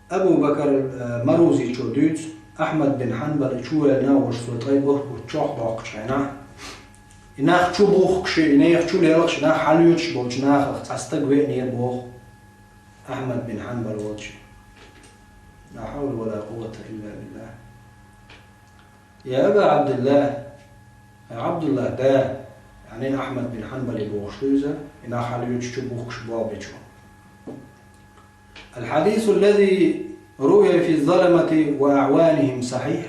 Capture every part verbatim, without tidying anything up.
Абу Бакар, э, Марузичо дуьйцу, Ахьмад бин Хьанбал и чу ваьлла нах вуш цо тӀай бохкучохь боккхучу хенахь, и нах чу бухкуш, и нехан чу лелхаш, и нах хьалоьцуш болчу нахах цхьа стаг веанера боху Ахьмад бин Хьанбал волчу. Ла хьавла ва ла къуввата илла биллахь. Я Аба Абдулла, хьан Абдулла да, яъни Ахьмад бин Хьанбале бохуш ду иза, и нах хьалоьцуш чу бухкуш болх бечо. الحديث الذي روي في الظلمة وأعوانهم صحيح.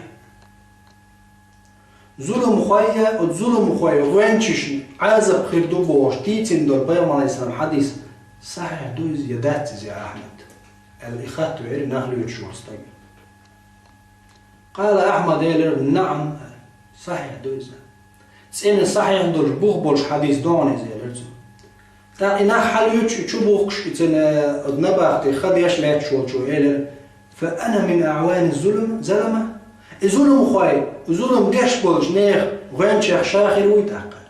Зуламхой я, оцу зуламхой гӀоьнчашна Ӏазап хир ду бохуш дийцина долу пайхамар алейхиссалам хьадис сахьихь ду иза я дац иза, я Ахьмад? Аьлла, и хатта веара нах лоьцуш волу стаг. Къала Ахьмад, элира: «Наам, сахьихь ду иза. ЦӀена сахьихь долуш, бух болуш хьадис ду хьуна иза», — элира цо. ТӀаккха и нах хьалоьцуш, и чу бухкуш, и цуьнан, э, оцу набахти хан деш лаьтташ волчо элира: «Фа ана мин аъвани зулам, залама?» И зуламхой, зулам деш болчу нехан гӀоьнчех ша хир вуй тӀаккха?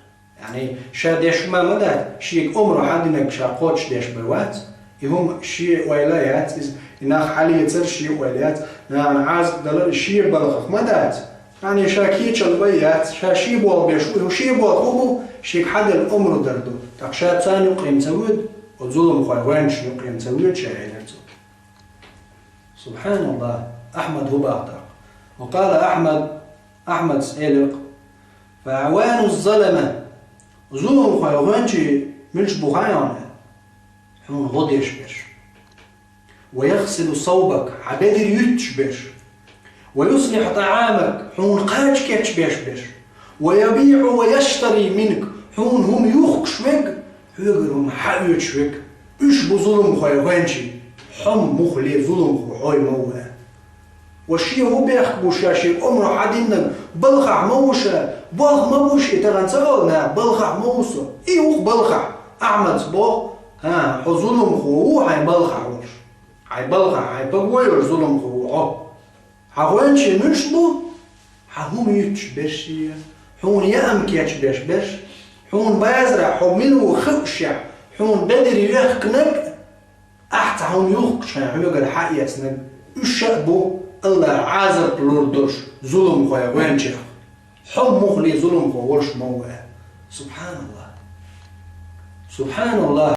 Яъни, ша деш ма, ма дац, шега омра хьадинарг ша кхочушдеш бен вац, и хӀума шен ойла яц иза, и нах хьалоьцур шен ойла яц, нахана Ӏазап далар шен балхах ма дац. Яъни, ша кечам бен яц, ша шен болх беш ву, и хӀу шен болх хӀу бу, шега хьаделла омра дар ду. ТӀаккха ша царна юккъе ца воьду, оцу зуламхойн гӀоьнчашна юккъе ца воьду ша, элира цо. Субханаллах, Ахьмад хӀу боху тӀаккха? Ва къала Ахьмад, Ахьмада элира: «Фа аъвану залама, зуламхой гӀоьнчий муьлш бу хаьий хьуна? Хьуна гӀо деш берш. Ва яхсилу саубак, хьан бедар юьттуш берш. Ва юслиху тӀаамак, хьуна кхача кечбеш берш. Ва ябиъу ва яштари минк, хьуна хӀума юхкуш верг, хьоьгара хӀума хьаоьцуш верг. Уьш бу зуламхой гӀоьнчий. Хьо муххале зуламхо хьой ма ву». Ва шен хӀу бехк бу ша, шен омра хьадинарг, балхахь ма ву ша, болх ма бу шен, тахана ца олу наха, балхахь ма ву со. И ву-кх балхахь, Ахьмада боху: «ХӀан, хьо зуламхо ву хьайн балхахь волуш. Хьайн балхахь, хьайн пагойош зуламхо ву хьо. Хьан гӀоьнчий муьлш бу? Хьан хӀума юьттуш берш я, хьуна яам кечбеш берш, хьуна базарахь хьо мила ву хиъушехь, хьуна бедар йоьхкинарг, ахь цхьа хӀума юхкуш хьайн хьоьгара хьаэцнарг, уьш а бу Аллаха Ӏазап лур долуш зуламхой гӀоьнчех. Хьо муххале зуламхо волуш ма ву», — аьлла. Субханаллах! Субханаллах!